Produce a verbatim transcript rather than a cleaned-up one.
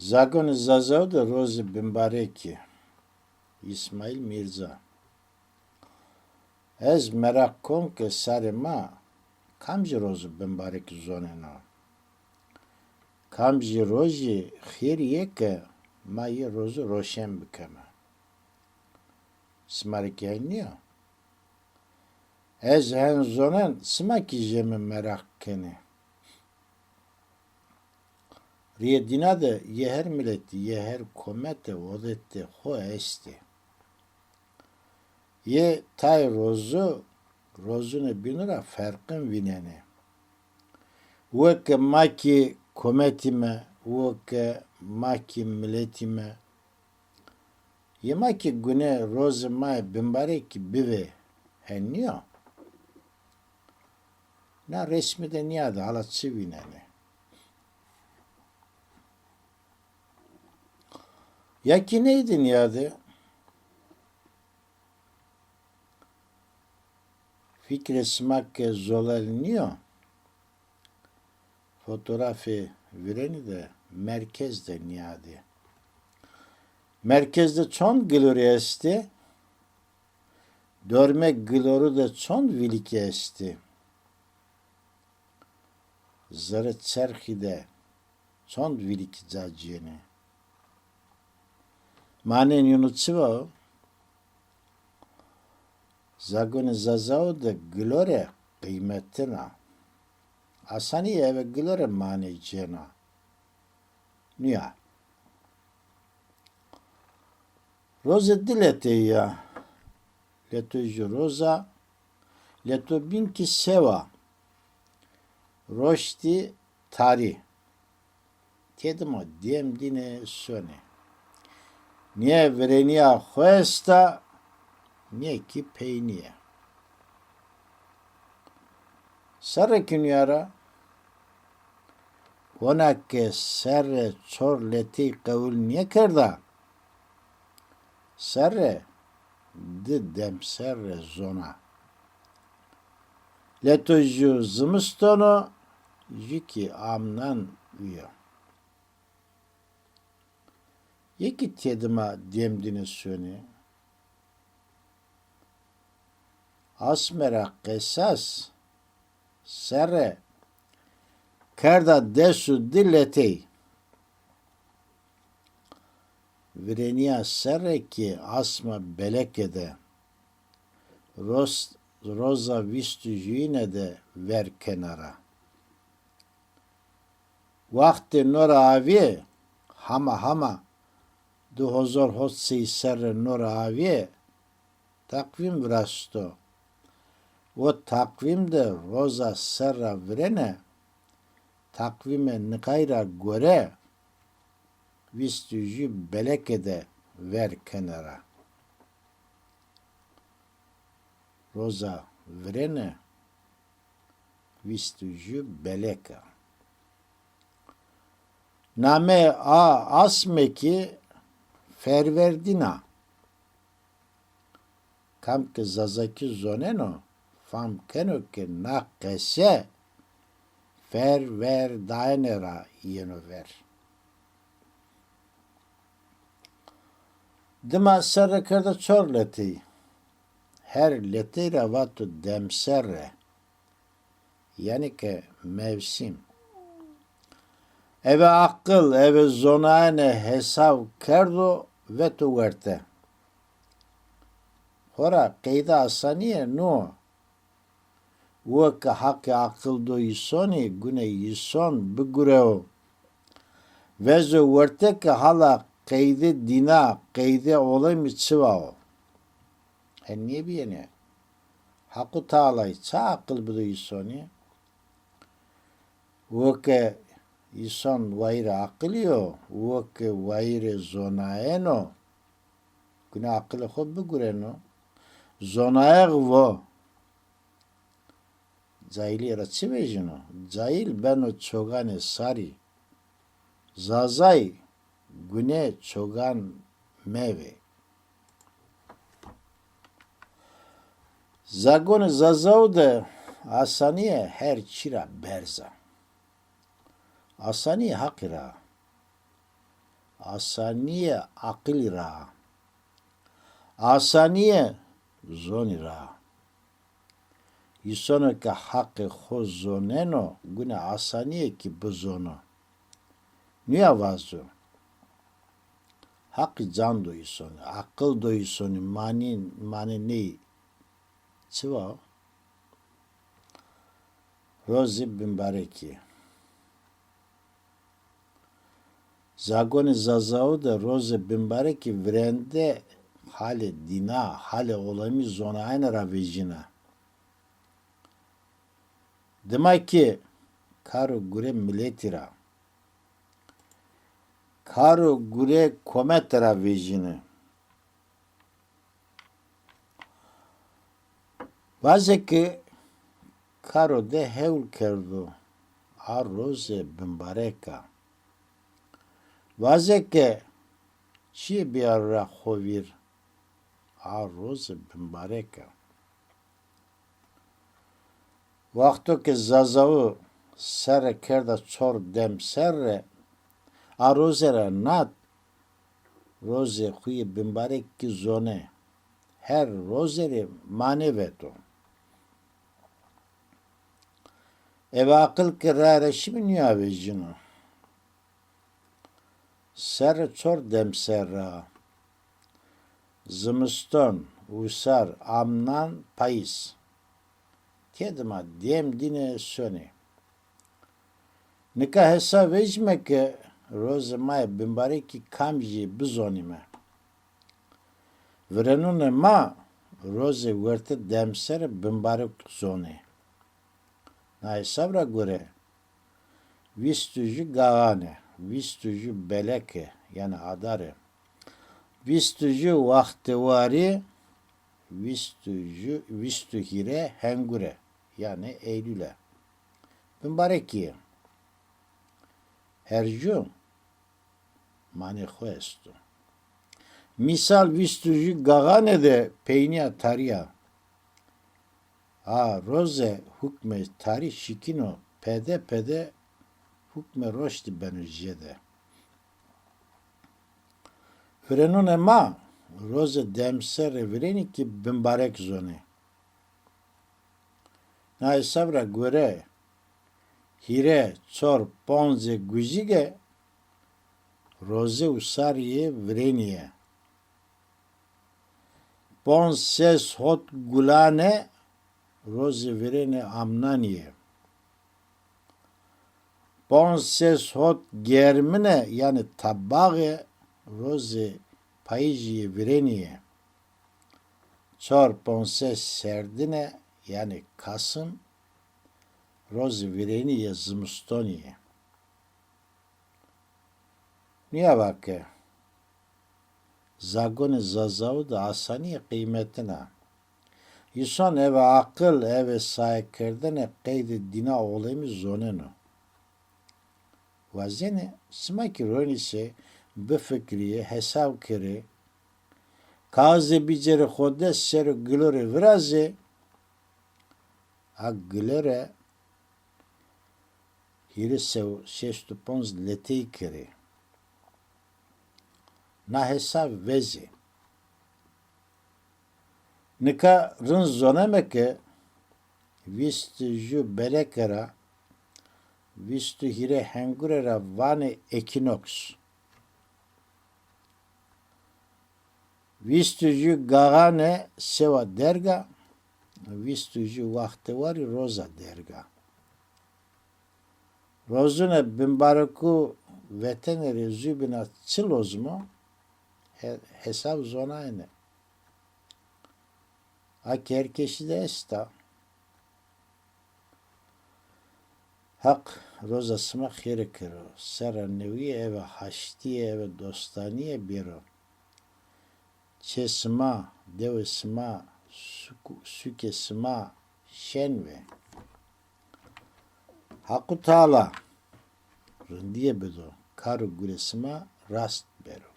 Zagonê Zazau de rozê bimbarekî. Îsmaîl Mîrza. Ez meraq kon ke sarê ma kamcî rozo bimbarekî zoneno? Kamcî rojî xêrî yê ke ma yê rozo roşen bikeme? Sima rê kî hen nîyo. Ez hen zonen, sima kî jê mi meraq kenê. Rîyê dîna de yê her miletî, yê her komete odetê xo estê. Yê tayê rozu, rozunê bînu ra ferqin vînenê. Wo ke ma kî kometîme, wo ke ma kî miletîme, yê ma kî gune rozê ma yê bimbarekî bivê, hen nîyo? Na resmî de nîyade hala çi vînenê? Ya kî ney de nîyade? Fikrê sima ke zolel nîyo, fotografê virênî de merkez de nîyadê. Merkez de çond gilorî estê? Dormê giloru de çond vîlikî estê? Zerê çerxî de çond vîlikî ca cênê? Manê nîyonu çi va o? Zagonê Zazau de gilore qîymetin a. Asanî eve gilore manê cêna. Nîya. Rozê di leteyî ya. Leto jû roz a, leto bîn kî sew a. Roştî tarî. Têdima dêm dîne sonê. Nîye virênîya xo esta, nîye kî peynîye. Serre kî nîya ra, hona ke serre çor letey qewul nêkerda, serre di demserre zona. Leto jû zimiston o, jû kî amnan uyo. Yê kî têdima dêm dîne sonê. Asme ra qesas serre kerda des û di letey. Virênîya serre kî asma beleke de, roz-, roza vîst û juyîne de ver kena ra. Waxtê no ra avîye, hama hama di hozor hot sey serre no ra avîye, taqvîm virasto. O taqvîm de roza serra virêne, taqvîmê niqay ra gore vîst û jû beleke de ver kena ra. Roza virêne vîst û jû belek a. Nameyê a asme kî Ferverdîn a. Kam ke zazakî zoneno, fam keno ke na qese ferverdaene ra yeno ver. Dima serre kerda çor letey. Her letey ra vato demserre. Yanî ke mewsîm. Eve aqil, eve zonaene hesav kerdo veto werte. Xora qeyde asanîye no. Wo ke haqê aqil do îsonî, gune îson bigureo. Vezo werte ke hala qeyde dîna, qeyde olemî çiwa o. Hen nêbîyêne. Haqu Tealay ça aqil bido îsonî? Wo ke îson wayîrê aqilî yo, wo ke wayîrê zonaen o, gune aqilê xo bigureno. Zonaeğ vo. Cayilîye ra çi vejîno? Cayil beno çoganê sarî. Zazay gune çogan mevê. Zagonê Zazau de asanîye her çî ra berz a. Asanîye Haqî ra. asanîye aqilî ra. Asanîye zonî ra. Îsono ke Haqê xo zoneno, gune asanîye kî bizono. Nîya vazo. Haqî can do îsonî, aqil do îsonî, manî, manê ney. Çi va? Rozê bimbarekî. Zagonê Zazawu de rozê bimbarekî virende halê dîna, halê olemî zonayene ra vejîna. Dima ke kar û gure miletî ra, kar û gure komete ra vejîne. Vaze ke karo de hewl kerdo a roze bimbarek a. Vaze ke çîyê bîyaro ra xo vîr a roze bimbarek a. Wexto ke Zazawu serre kerda çor demserre, a roze ra nat, rozê xo yê bimbarek kî zonê. Her roze rê mane veto. Eve aqil ke raye ra şimî nîyavejîno. Serre çor demserre a. Zimiston, wisar, amnan, payîz. Têdima dem dîne sonê. Nika hesab vejîme ke rozê ma yê bimbarekî kamcî bizonîme. Virenunê ma rozê werte demserre bimbarek zonê. Na hesab ra gore, vîst u ju gaxane, vîst u ju beleke, yanî adare, vîst u ju waxtewarî, vîst u ju, vîst u hîre hengure, yanî eylule. Bimbarekî yê. Her ju manê xo esto. Mîsal, vîst u ju gaxane de peynîya tarî ya. A roze hukmê tarî şikîno, pede pede hukmê roştî beno jêde. Virenunê ma roze demserre virênî kî bimbarek zonê. Na hesab ra gore, hîre, çor, ponce gujîge roze wisarî yê virênî yê. Ponc ses hot gulane rozê virênê amnanî yê. Ponc ses hot germine, yanî tabaxe, rozê payîjî yê virênî yê. Çar ponc ses serdine, yanî kasim, rozê virênî yê zimistonî yê. Nîya va ke zagonê Zazawu de asanîye qîymetine. Îson eve aqil, eve sayekerdene qeydê dîna olemî zoneno. Wazenê sima kî ronî se bifikirîyê, hesab kerê, kaxizê bicêrê xo de ser o gilo rê virazê, a gilo rê hîrê sew şeşt u ponc letey kerê. Na hesab vezê. Nika rind zoneme ke vîst u ju beleke ra, vîst u hîrê hengure ra vanê ekînoks. Vîst u ju gaxane sewa derg a, vîst u ju waxtewarî roza derg a. Rozunê bimbareku vetene rê zûbîna çi lozim o? He-, hesab zonayene. A ke her kesî de esta. Heq roza sima xêre kero. Serra newîye eve haştîye, eve dostanîye bêro. Çê sima, dewê sima, suk-, sukê sima şen vê. Haqu Teala rindîye bido, kar û gurê sima rast bero.